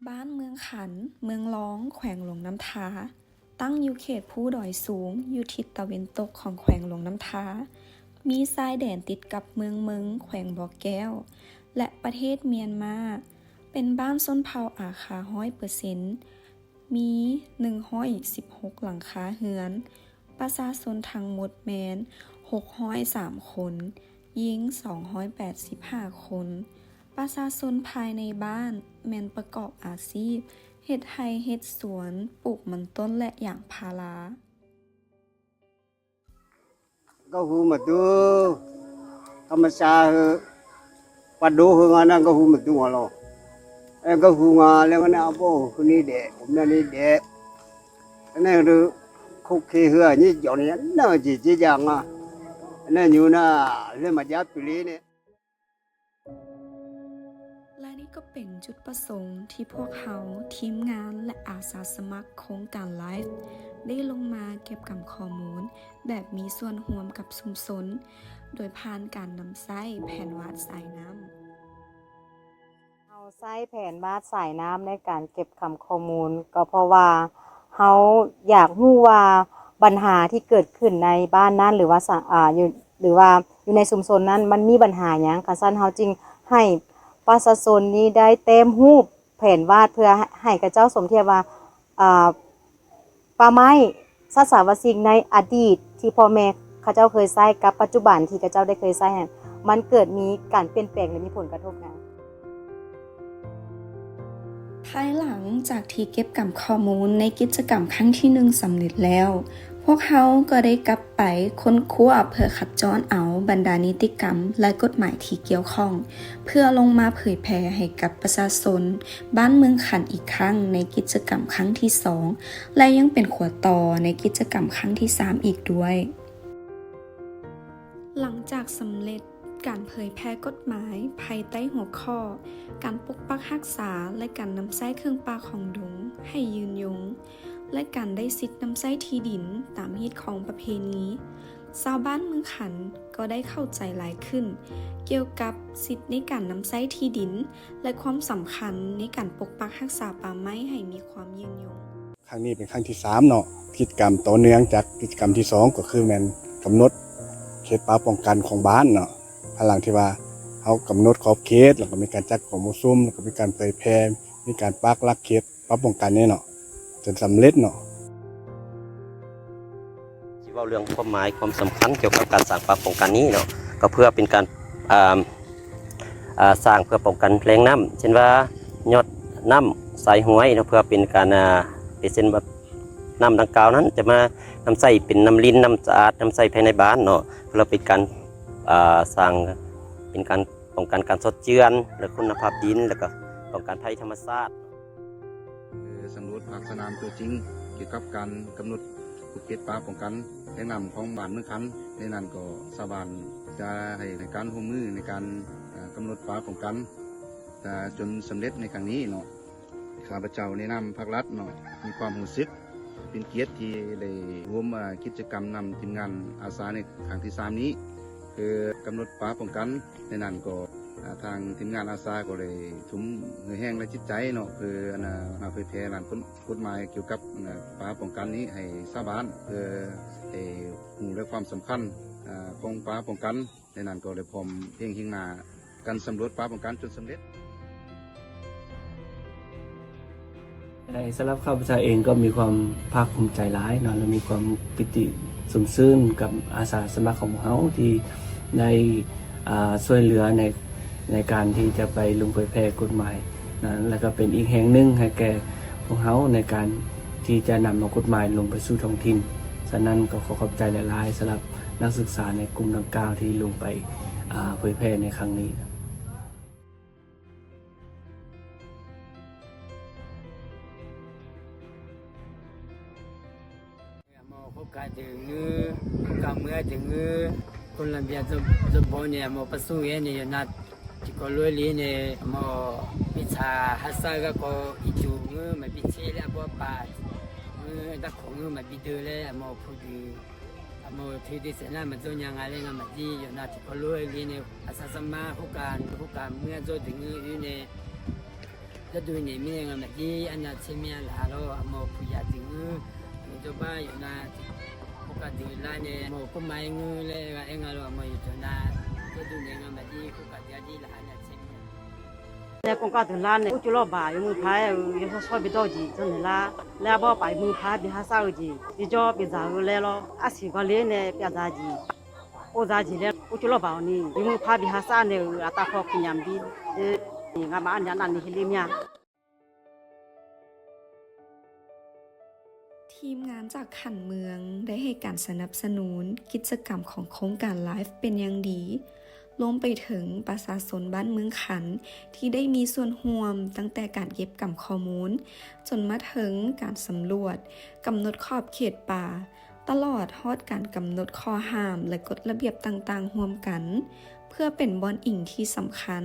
ບ້ານເມືອງຂັນ, ເມືອງລອງ, ແຂວງຫຼວງນ້ຳທາ, ຕັ້ງຢູ່ເຂດພູດອຍສູງ ຢູ່ທິດຕາເວັນຕົກຂອງແຂວງຫຼວງນ້ຳທາ, ມີຊາຍແດນຕິດກັບເມືອງເມິງ ແຂວງບໍ່ແກ້ວ ແລະ ປະເທດມຽນມາ, ເປັນບ້ານຊົນເຜົ່າອາຄາຮ້ອຍເປີເຊັນ, ມີໜຶ່ງຮ້ອຍສິບຫົກຫຼັງຄາເຮືອນ, ປະຊາຊົນທັງໝົດແມ່ນຫົກຮ້ອຍສາມຄົນ, ຍິງສອງຮ້ອຍແປດສິບຫ້າຄົນ. ປະຊາຊົນພາຍໃນບ້ານແມ່ນປະກອບອາຊີບເຮັດໄຮ່ເຮັດສວນ, ປູກມັນຕົ້ນ ແລະ ຢາງພາລາ. Gốc hú mà tu, thăm mà xa hư, bắt đố hư ngà năng gốc hú mà tu ngà lo. Ê, gốc hú ngà lê ngà năng bố hư ni đẻ, ốm năng ni đẻ. Ê, năng rư khúc khê hư à, nhí dọn ni năng chỉ chỉ dàng à. Ê, năng nhu nà, lê mà giáp tùy lý nè. ແລະນີ້ກໍເປັນຈຸດປະສົງທີ່ພວກເຮົາ, ທີມງານ ແລະ ອາສາສະໝັກໂຄງການ LIFE ໄດ້ລົງມາເກັບກຳຂໍ້ມູນແບບມີສ່ວນຮ່ວມກັບຊຸມຊົນ ໂດຍຜ່ານການນຳໃຊ້ແຜນວາດສາຍນ້ຳ. ເຮົາໃຊ້ແຜນວາດສາຍນ້ຳໃນການເກັບກຳຂໍ້ມູນ ກໍເພາະວ່າເຮົາຢາກຮູ້ວ່າບັນຫາທີ່ເກີດຂຶ້ນໃນບ້ານນັ້ນ ຫຼືວ່າສະ ອາ ຢູ່ ຫຼືວ່າຢູ່ໃນຊຸມຊົນນັ້ນ ມັນມີບັນຫາຫຍັງ? ຄັນຊັ້ນເຮົາຈຶ່ງໃຫ້ປະຊາຊົນນີ້ໄດ້ແຕ້ມຮູບແຜນວາດ ເພື່ອໃຫ້ເຂົາເຈົ້າສົມທຽບວ່າ ອາ ປ່າໄມ້ ສັດສາວະສິ່ງໃນອະດີດທີ່ພໍ່ແມ່ເຂົາເຈົ້າເຄີຍໃຊ້ກັບປັດຈຸບັນທີ່ເຂົາເຈົ້າໄດ້ເຄີຍໃຊ້ນັ້ນ ມັນເກີດມີການປ່ຽນແປງ ແລະ ມີຜົນກະທົບຫຍັງ. ພາຍຫຼັງຈາກທີ່ເກັບກຳຂໍ້ມູນໃນກິດຈະກຳຄັ້ງທີໜຶ່ງສຳເລັດແລ້ວ, ພວກເຮົາກໍໄດ້ກັບໄປຄົ້ນຄວ້າເພື່ອຂັດຈ້ອນເອົາບັນດານິຕິກຳ ແລະ ກົດໝາຍທີ່ກ່ຽວຂ້ອງ ເພື່ອລົງມາເຜີຍແຜ່ໃຫ້ກັບປະຊາຊົນບ້ານເມືອງຂັນອີກຄັ້ງໃນກິດຈະກຳຄັ້ງທີສອງ ແລະ ຍັງເປັນຂົວຕໍ່ໃນກິດຈະກຳຄັ້ງທີສາມອີກດ້ວຍ. ຫຼັງຈາກສຳເລັດການເຜີຍແຜ່ກົດໝາຍພາຍໃຕ້ຫົວຂໍ້ ການປົກປັກຮັກສາ ແລະ ການນຳໃຊ້ເຄື່ອງປ່າຂອງດົງໃຫ້ຍືນຍົງ ແລະ ການໄດ້ສິດນຳໃຊ້ທີ່ດິນຕາມຮີດຄອງປະເພນີ, ຊາວບ້ານເມືອງຂັນກໍໄດ້ເຂົ້າໃຈຫຼາຍຂຶ້ນກ່ຽວກັບສິດໃນການນຳໃຊ້ທີ່ດິນ ແລະ ຄວາມສຳຄັນໃນການປົກປັກຮັກສາປ່າໄມ້ໃຫ້ມີຄວາມຍືນຍົງ. ຄັ້ງນີ້ເປັນຄັ້ງທີສາມເນາະ, ກິດຈະກຳຕໍ່ເນື່ອງຈາກກິດຈະກຳທີສອງ ກໍຄືແມ່ນກຳນົດເຂດປ່າປ້ອງກັນຂອງບ້ານເນາະ, ພາຍຫຼັງທີ່ວ່າເຮົາກຳນົດຂອບເຂດ ແລ້ວກໍມີການຈັດກອງປະຊຸມ ແລ້ວກໍມີການເຜີຍແຜ່ ມີການປັກຫຼັກເຂດ ປະປ້ອງກັນນີ້ເນາະ ຈົນສຳເລັດເນາະ. ຊິເວົ້າເລື່ອງຄວາມໝາຍຄວາມສຳຄັນກ່ຽວກັບການສ້າງປ່າປ້ອງກັນນີ້ເນາະ ກໍເພື່ອເປັນການ ອ່າ ອ່າ ສ້າງເພື່ອປ້ອງກັນແຫຼ່ງນ້ຳ ເຊັ່ນວ່າຍອດນ້ຳສາຍຫ້ວຍເນາະ ເພື່ອເປັນການ ອ່າ ເປັນເຊັ່ນວ່ານ້ຳດັ່ງກ່າວນັ້ນຈະມານຳໃຊ້ເປັນນ້ຳລິນ ນ້ຳສະອາດ ນຳໃຊ້ພາຍໃນບ້ານເນາະ ເພື່ອເປັນການ ອ່າ ສ້າງ ເປັນການ ປ້ອງກັນການຊອດເຈື່ອນ ແລະ ຄຸນນະພາບດິນ ແລະ ກໍປ້ອງກັນໄພທຳມະຊາດ. ສຳຫຼວດພາກສະໜາມຕົວຈິງ ກ່ຽວກັບການກຳນົດຂອບເຂດປ່າປ້ອງກັນແຫຼ່ງນ້ຳຂອງບ້ານເມືອງຂັນ. ໃນນັ້ນກໍຊາວບ້ານຈະໃຫ້ການຮ່ວມມືໃນການກຳນົດປ່າປ້ອງກັນ ຈົນສຳເລັດໃນຄັ້ງນີ້ເນາະ. ຂ້າພະເຈົ້າໃນນາມພັກລັດເນາະ ມີຄວາມຮູ້ສຶກ ເປັນກຽດທີ່ໄດ້ຮ່ວມ ເອີ່ ກິດຈະກຳນຳທີມງານອາສາໃນຄັ້ງທີສາມນີ້ ຄືກຳນົດປ່າປ້ອງກັນ. ໃນນັ້ນກໍ ອາ ທາງທີມງານອາສາກໍໄດ້ທຸ່ມເຫື່ອແຮງ ແລະ ຈິດໃຈເນາະ ເພື່ອ ອັນ ອາ ມາເຜີຍແຜ່ຮ່າງກົດ ກົດໝາຍກ່ຽວກັບ ອັນ ອາ ປ່າປ້ອງກັນນີ້ໃຫ້ຊາວບ້ານ ເພື່ອໃຫ້ຮູ້ເລື່ອງຄວາມສຳຄັນ ອາ ຂອງປ່າປ້ອງກັນ. ໃນນັ້ນກໍໄດ້ພ້ອມເພງເຮງໜ້າ ການສຳຫຼວດປ່າປ້ອງກັນຈົນສຳເລັດ. ໃນສຳລັບຂ້າພະເຈົ້າເອງກໍມີຄວາມພາກພູມໃຈຫຼາຍເນາະ ແລະ ມີຄວາມປີຕິຊຸ່ມຊື່ນກັບອາສາສະໝັກຂອງພວກເຮົາທີ່ໄດ້ ອ່າ ຊ່ວຍເຫຼືອໃນ ໃນການທີ່ຈະໄປລົງເຜີຍແຜ່ກົດໝາຍນັ້ນ ແລະ ກໍເປັນອີກແຮງໜຶ່ງໃຫ້ແກ່ພວກເຮົາໃນການທີ່ຈະນຳເອົາກົດໝາຍລົງໄປສູ່ທ້ອງຖິ່ນ. ສະນັ້ນກໍຂໍຂອບໃຈຫຼາຍໆ ສຳລັບນັກສຶກສາໃນກຸ່ມດັ່ງກ່າວທີ່ລົງໄປ ອ່າ ເຜີຍແຜ່ໃນຄັ້ງນີ້. ມາພົບການເຖິງມື ກາເມືອເຖິງມື ຄົນລະບຽບສົມບູນນີ້ ມາປະຊຸແຮງນີ້ ຢູ່ນັດ ທີ່ກໍລວຍລີນີ້ ມາວິຊາຮັດຊາກະກໍອີຈູງື ມາວິເຊແລະບໍ່ປາ ມືດັກຂອງງື ມາບິເດີແລະ ມາຜູ້ດີ ອາໂມທີດີເສນາມາໂຈຍາງາເລງາມາດີ ຢູ່ນາທິກອໂລເອລີເນ ອາສາສະມາ ຜູ້ການ ຜູ້ການເມືອໂຈດຶງອີເນ Jadu ne mi nga ma di anya chemia la lo amo puya dingu. Joba yona ko ka di la ne mo ko mai ngu le ga enga lo amo yutona. Jadu ne nga ma di ko ka di la anya chemia. Ne ko ka di la ne u chulo ba yu mu pha yu so so bi do ji to ne la. La bo pa yu mu pha bi ha sa u ji. Bi jo bi za u le lo. A si ko le ne pya za ji. O za ji le u chulo ba ni. Yu mu pha bi ha sa ne u ata ko kinyam bi. E nga ma anya na ni hili mya. ທີມງານຈາກຂັ້ນເມືອງໄດ້ໃຫ້ການສະໜັບສະໜູນກິດຈະກຳຂອງໂຄງການ LIFE ເປັນຢ່າງດີ, ລວມໄປເຖິງປະຊາຊົນບ້ານເມືອງຂັນ ທີ່ໄດ້ມີສ່ວນຮ່ວມຕັ້ງແຕ່ການເກັບກຳຂໍ້ມູນ ຈົນມາເຖິງການສຳຫຼວດ, ກຳນົດຂອບເຂດປ່າ, ຕະຫຼອດຮອດການກຳນົດຂໍ້ຫ້າມ ແລະ ກົດລະບຽບຕ່າງໆຮ່ວມກັນ ເພື່ອເປັນບ່ອນອີງທີ່ສຳຄັນ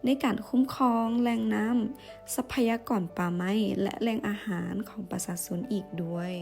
ໃນການຄຸ້ມຄອງແຫຼ່ງນ້ຳ, ຊັບພະຍາກອນປ່າໄມ້ ແລະ ແຫຼ່ງອາຫານຂອງປະຊາຊົນອີກດ້ວຍ.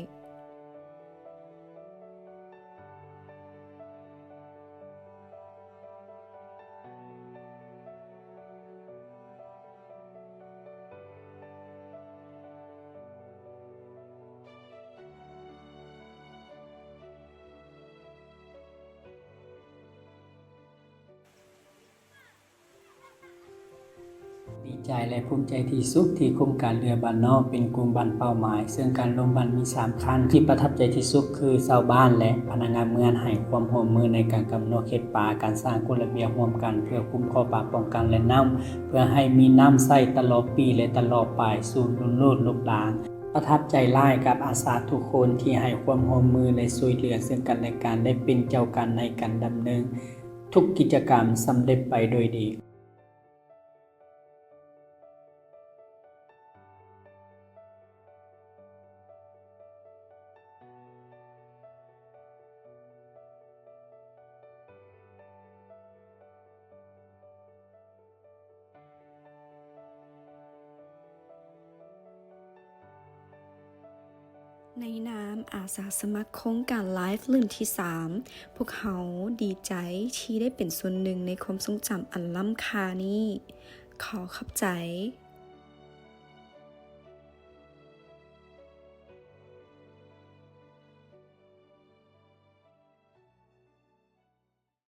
ດີໃຈ ແລະ ພູມໃຈທີ່ສຸດທີ່ໂຄງການເຮືອບ້ານນອກເປັນກຸ່ມບ້ານເປົ້າໝາຍ, ເຊິ່ງການລົງບ້ານມີສາມຂັ້ນ. ທີ່ປະທັບໃຈທີ່ສຸດຄືຊາວບ້ານ ແລະ ພະນັກງານເມືອງໃຫ້ຄວາມຮ່ວມມືໃນການກຳນົດເຂດປ່າ, ການສ້າງກົດລະບຽບຮ່ວມກັນເພື່ອຄຸ້ມຄອງປ່າປ້ອງກັນແຫຼ່ງນ້ຳ ເພື່ອໃຫ້ມີນ້ຳໃຊ້ຕະຫຼອດປີ ແລະ ຕະຫຼອດໄປສູ່ລຸ້ນລູກລຸ້ນຫຼານ. ປະທັບໃຈຫຼາຍກັບອາສາທຸກຄົນທີ່ໃຫ້ຄວາມຮ່ວມມື ແລະ ຊ່ວຍເຫຼືອເຊິ່ງກັນແລະກັນ ແລະ ເປັນເຈົ້າການນາຍການດຳເນີນທຸກກິດຈະກຳສຳເລັດໄປໂດຍດີ. ໃນນາມອາສາສະໝັກໂຄງການ LIFE ລຸ້ນທີສາມ, ພວກເຮົາດີໃຈທີ່ໄດ້ເປັນສ່ວນໜຶ່ງໃນຄວາມຊົງຈຳອັນລ້ຳຄ່ານີ້. ຂໍຂອບໃຈ.